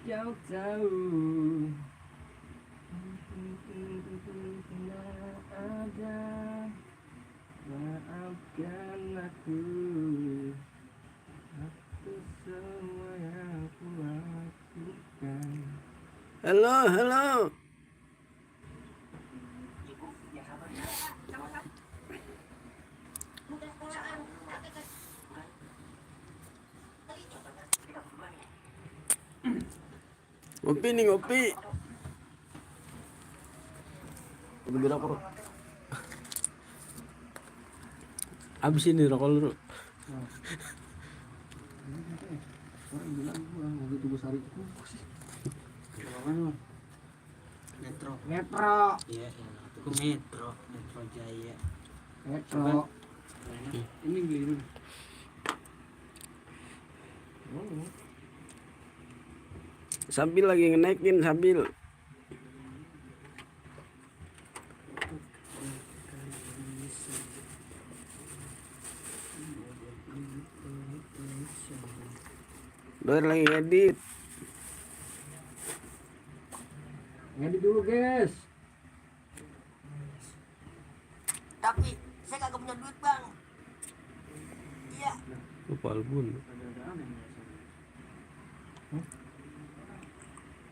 Jauh-jauh ada, maafkan aku semua yang aku lakukan. Halo. Ngopi. Udah berapa rokok? Abis ini rokok lu. Orang bilang gua mau gitu besar itu sih. Mana? Metro. Iya, Itu Metro Jaya. Metro. Ini beli. Oh. Sambil lagi ngenaikin sambil. Doer lagi ngedit. Ngedit dulu, guys. Tapi saya kagak punya duit, Bang. Iya. Lupa album.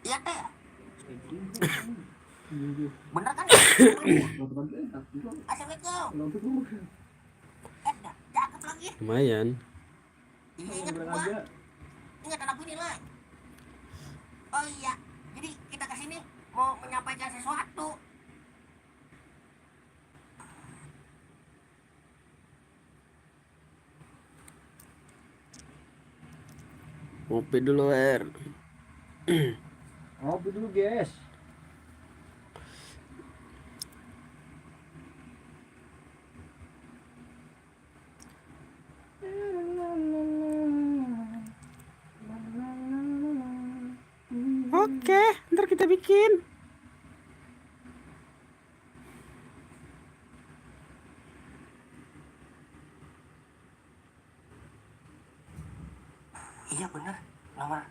Iya, Teh. Bener kan? Assalamualaikum. Cakep lagi. Lumayan. Ingat gua. Ingat anak ini lah. Oh iya. Jadi kita kesini mau menyampaikan sesuatu. Ngopi dulu, Ngopi dulu, guys. Oke, ntar kita bikin. Iya bener. Nomor.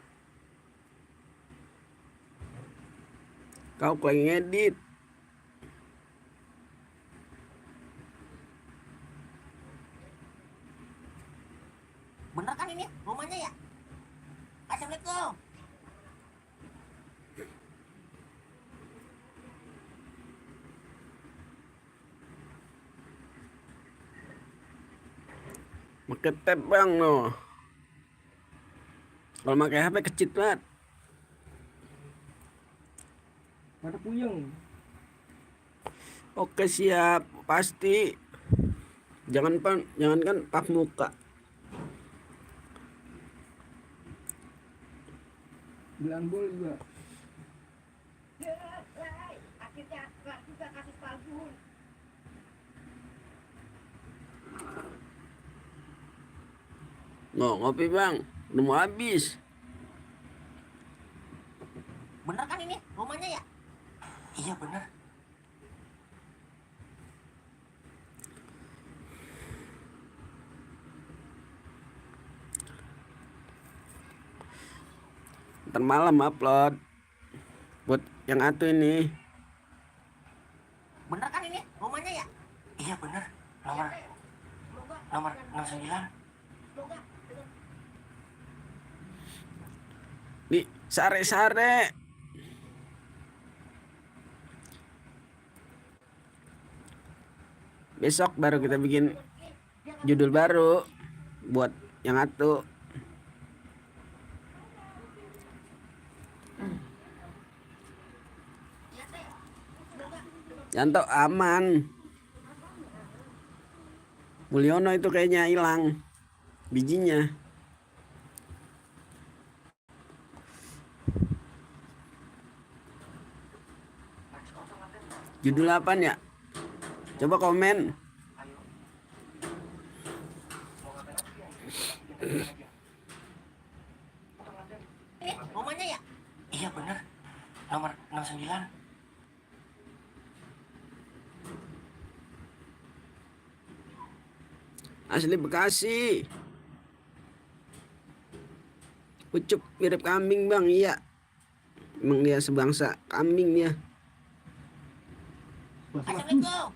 Kau lagi ngedit. Bener kan ini rumahnya ya? Assalamualaikum. Pakai tab bang no. Kalau pakai HP kecil banget. Pada puyeng. Oke siap, pasti. Jangankan pak muka. Bilang bol juga. Akhirnya juga kasus palsu. Ngopi bang, udah mau habis. Bener kan ini rumahnya ya? Iya bener. Ntar malam upload buat yang atu ini. Bener kan ini rumahnya ya? Iya bener. Nomor 09. Di sare-sare. Besok baru kita bikin judul baru buat yang atu. Yanto aman. Mulyono itu kayaknya hilang bijinya. Judul apaan ya? Coba komen. Rumahnya ya? Iya nomor 69. Asli Bekasi. Ucup mirip kambing bang, iya. Emang dia sebangsa kambing dia. Assalamualaikum.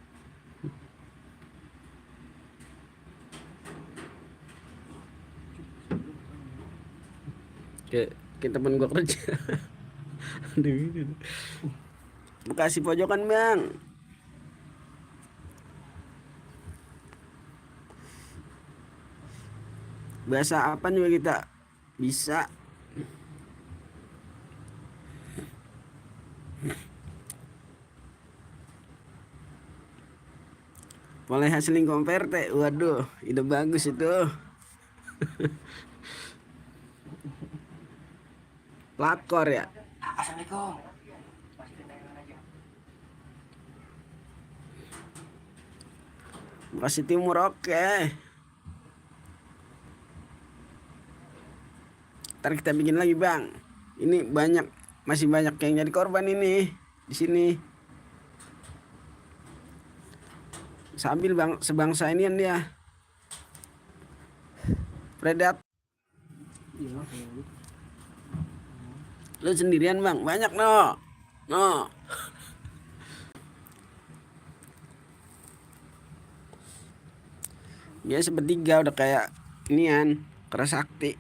Kayak temen gua kerja. Aduh. Bekasi pojokan bang. Bahasa apa juga kita bisa. Mulai hasilin konverte, waduh, ide bagus itu. Pelakor ya. Assalamualaikum. Bekasi Timur oke. Ntar kita bikin lagi bang. Ini masih banyak yang jadi korban ini di sini. Sambil bang sebangsa ini dia. Predat. Iya. Lu sendirian bang, banyak no. Dia sepertiga udah kayak inian, Kerasakti.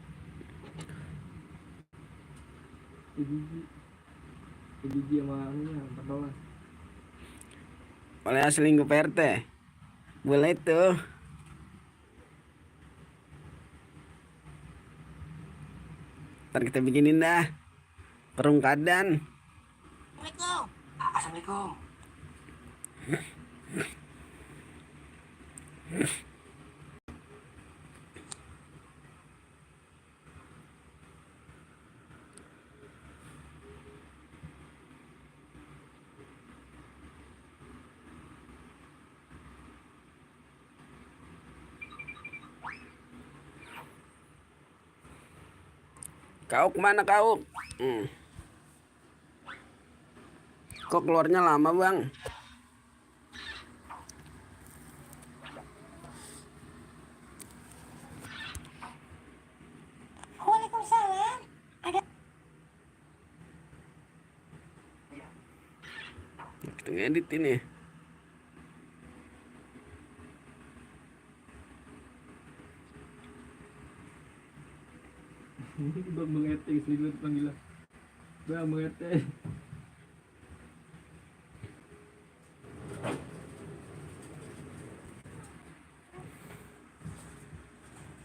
Gigi sama anunya 14. Oleh asli ke PRT. Boleh tuh. Ntar kita bikinin dah perungkadan. Assalamualaikum. Assalamualaikum. Kau kemana kau? Kok keluarnya lama bang? Waalaikumsalam. Ada Kita ngedit ini. Bang RT sendiri panggilan. Bang RT.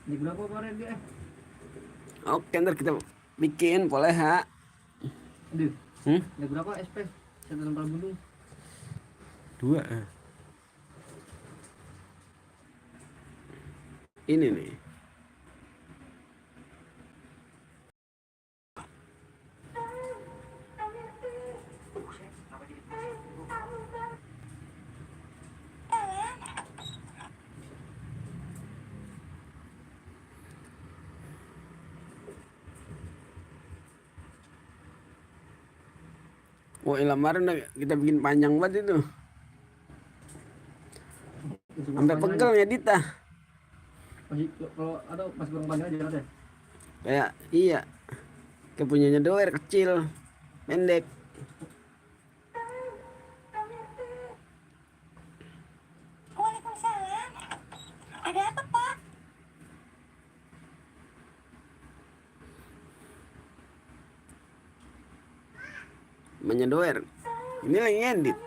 Ini berapa kemarin dia? Oke, ntar kita bikin boleh ha. Aduh, Hmm? ini berapa SP? Satu tempat gunung. 2. Ini nih. Wah, lamaran kita bikin panjang banget itu. Sampai pegel ya Dita. Masih kalau ada pas kurang panjang aja ada. Kayak iya. Kayak punyanya doer kecil, pendek. Waalaikumsalam. Ada apa, Pak? Punyanya doer. Ini lagi ngedit.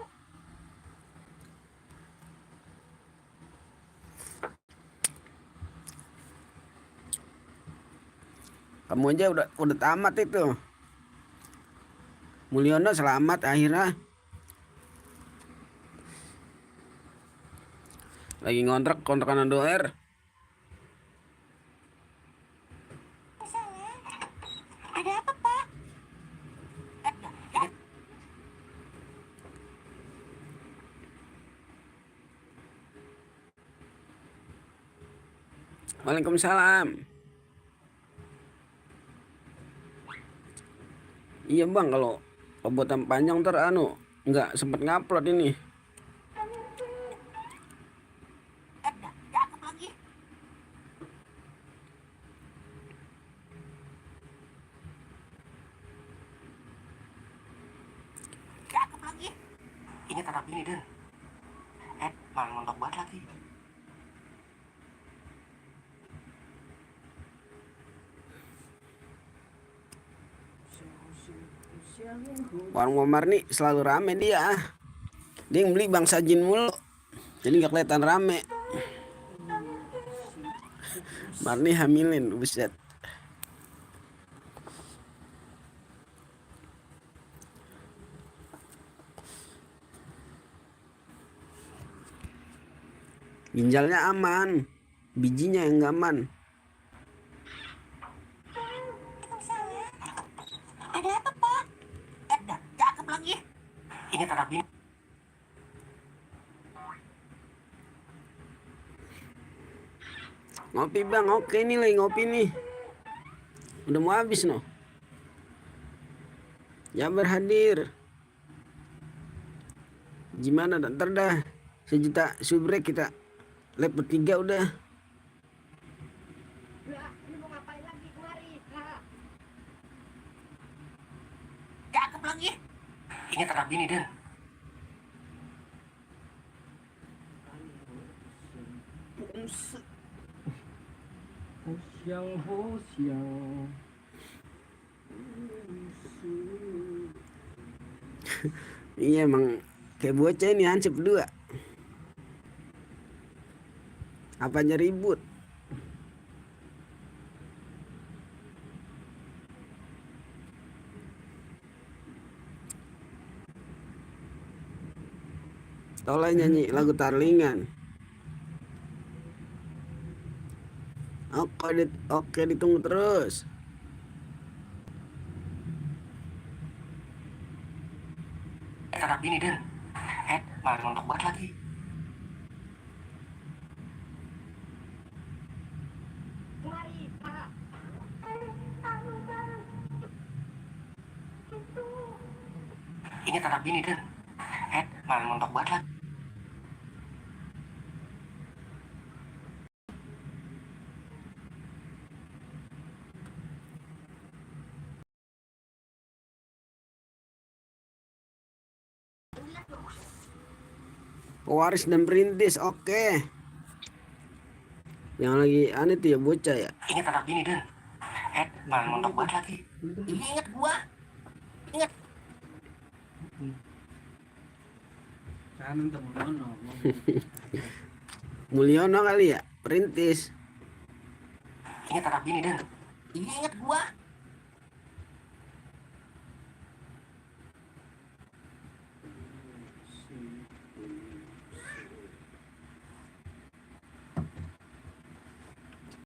Kamu aja udah tamat itu. Mulyono selamat akhirnya. Lagi ngontrak kontrakan doer. Ada apa, Pak? Waalaikumsalam. Iya bang, kalau Pembuatan panjang ntar nggak sempet ngupload ini. Cakep lagi. Cakep lagi. Ini tetap ini Den. Malah montok banget lagi. Warung Omar nih selalu rame dia. Dia yang beli Bang Sajin mulu, jadi nggak kelihatan rame. Marni hamilin, buset. Ginjalnya aman, bijinya yang nggak aman. Ada apa Pak? Cakep lagi. Ini tetap ini. Ngopi Bang, oke nih lagi ngopi nih. Udah mau habis no. Ya berhadir. Gimana ntar dah 1 juta subrek kita live bertiga udah. Ini mau ngapain lagi kemari? Cakep lagi. Ini tetap ini Den. Siang. Iya emang kayak bocah ini hansip berdua. Apanya ribut? Tolong nyanyi lagu Tarlingan. Oke, ditunggu terus. Tetap ini Den. Malah montok banget lagi. Mari Pak. Ini tetap ini Den. Malah montok banget lagi. Pewaris dan perintis, oke. Yang lagi aneh tuh ya bocah ya. Ingat tetap ini Den. Malah montok banget lagi. Ini ingat gua. Ingat. Kan temen Mulyono kali ya, perintis. Ingat tetap ini Den. Ini ingat gua.